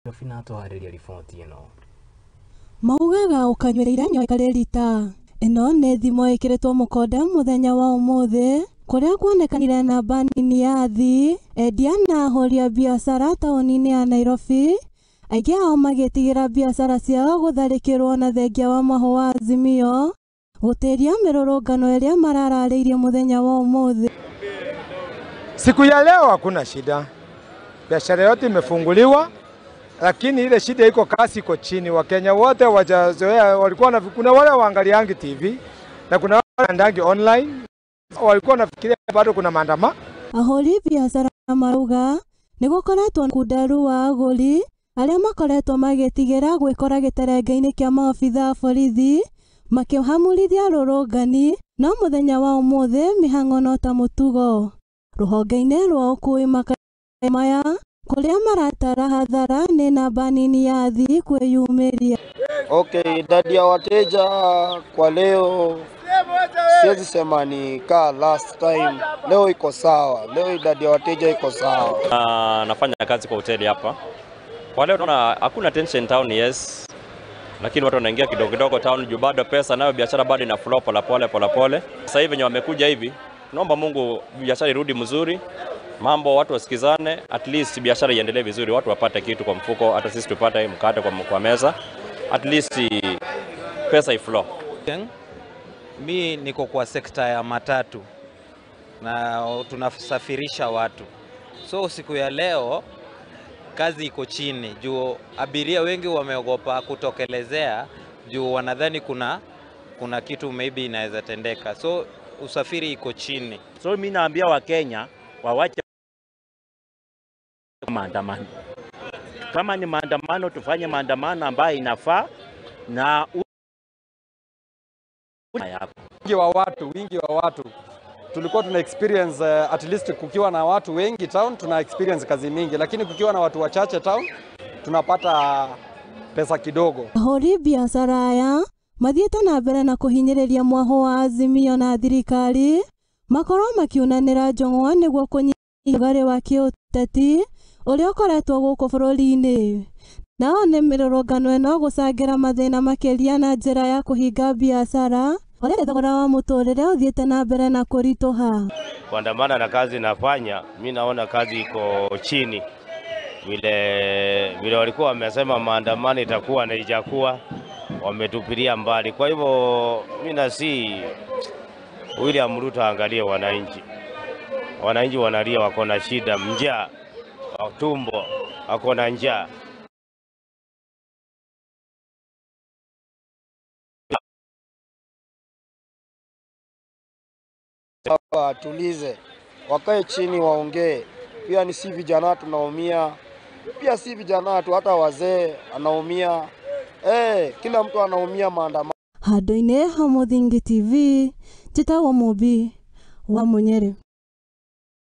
Nairobi na atũharĩria riboti ĩno. Maugaga ũkanyuĩrĩire nyoka rita. Ĩno nĩ thimo ĩkĩrĩtwo mũkonde mũthenya wa ũmũthĩ kũrĩa kuonekanire namba nini ya athii, endia na ahũri a biacara taũni-inĩ ya Nairobi, aingĩ ao magĩtigĩra biacara ciao gũtharĩkĩrwo na thengia wa mwahũ wa Azimio gũtĩria mĩrũrũngano ĩrĩa marararĩirie mũthenya wa ũmũthĩ. Siku ya leo hakuna shida, biashara yote imefunguliwa, lakini ile shida iko kasi iko chini. Wakenya wote wajazoea, walikuwa na kuna wale waangaliangi TV na kuna wale waandangi online, walikuwa nafikiria bado kuna maandamano. Ahũri biacara marauga nĩ gũkoretwo kunderu wa agũri arĩa makoretwo magĩtigĩra gwĩkora gĩterenge-inĩ kĩa maobitha a borithi makĩhamũrithia arũrũngani, no mũthenya wa ũmũthĩ mĩhang'o no ta mũtugo. Rũhonge-inĩ rwa ũkui maya kũrĩa maratara hathara nĩ namba nini ya athii kwĩyumĩria. Okay, idadi ya wateja kwa leo siwezi sema ni kaa last time. Leo iko sawa, leo idadi ya wateja iko sawa. Nafanya kazi kwa hoteli hapa. Kwa leo tunaona hakuna tension town, yes, lakini watu wanaingia kidogo kidogo town juu bado pesa nayo biashara bado ina flow pole pole pole pole. Sasa hivi wenye wamekuja hivi, tunaomba Mungu biashara irudi mzuri, mambo watu wasikizane, at least biashara iendelee vizuri, watu wapate kitu kwa mfuko, hata sisi tupate mkate kwa meza, at least pesa iflow. Mi niko kwa sekta ya matatu na tunasafirisha watu, so siku ya leo kazi iko chini juu abiria wengi wameogopa kutokelezea juu wanadhani kuna kitu maybe inaweza tendeka, so usafiri iko chini. So mimi naambia Wakenya wawache maandamano. Kama ni maandamano, tufanye maandamano ambayo inafaa na wingi wa watu tulikuwa tuna experience at least kukiwa na watu wengi town tuna experience kazi mingi, lakini kukiwa na watu wachache town tunapata pesa kidogo. Ahũri biacara aya mathiĩte na mbere na kũhinyĩrĩria mwahũ wa Azimio na thirikari makorwo makiunanĩra njong'wa nĩguo kũnyihia ũrugarĩ wa kĩũteti ũrĩa ũkoretwo gũkũ bũrũri-inĩ. Nao nĩ mĩrũrũngano ĩno gũcangĩra mathĩna makĩria na njĩra ya kũhinga biacara ũrĩa thogora wa mũtũrĩre ũthiĩte na mbere na kũritũha. Kuandamana na kazi nafanya, mi naona kazi iko chini. Vile walikuwa wamesema maandamano itakuwa na ijakuwa, wametupilia mbali. Kwa hivyo mi nasi William Ruto angalie wananchi. Wananchi wanalia, wako na shida, njaa, tumbo, wako na njaa. Watulize, wakae chini waongee. Pia ni si vijana tunaumia, pia si vijana tu, hata wazee anaumia. Kila mtu anaumia maandamano. Handũ-inĩ ha Mũthingi TV, njĩtagwo Mũmbi wa Mũnyerĩ.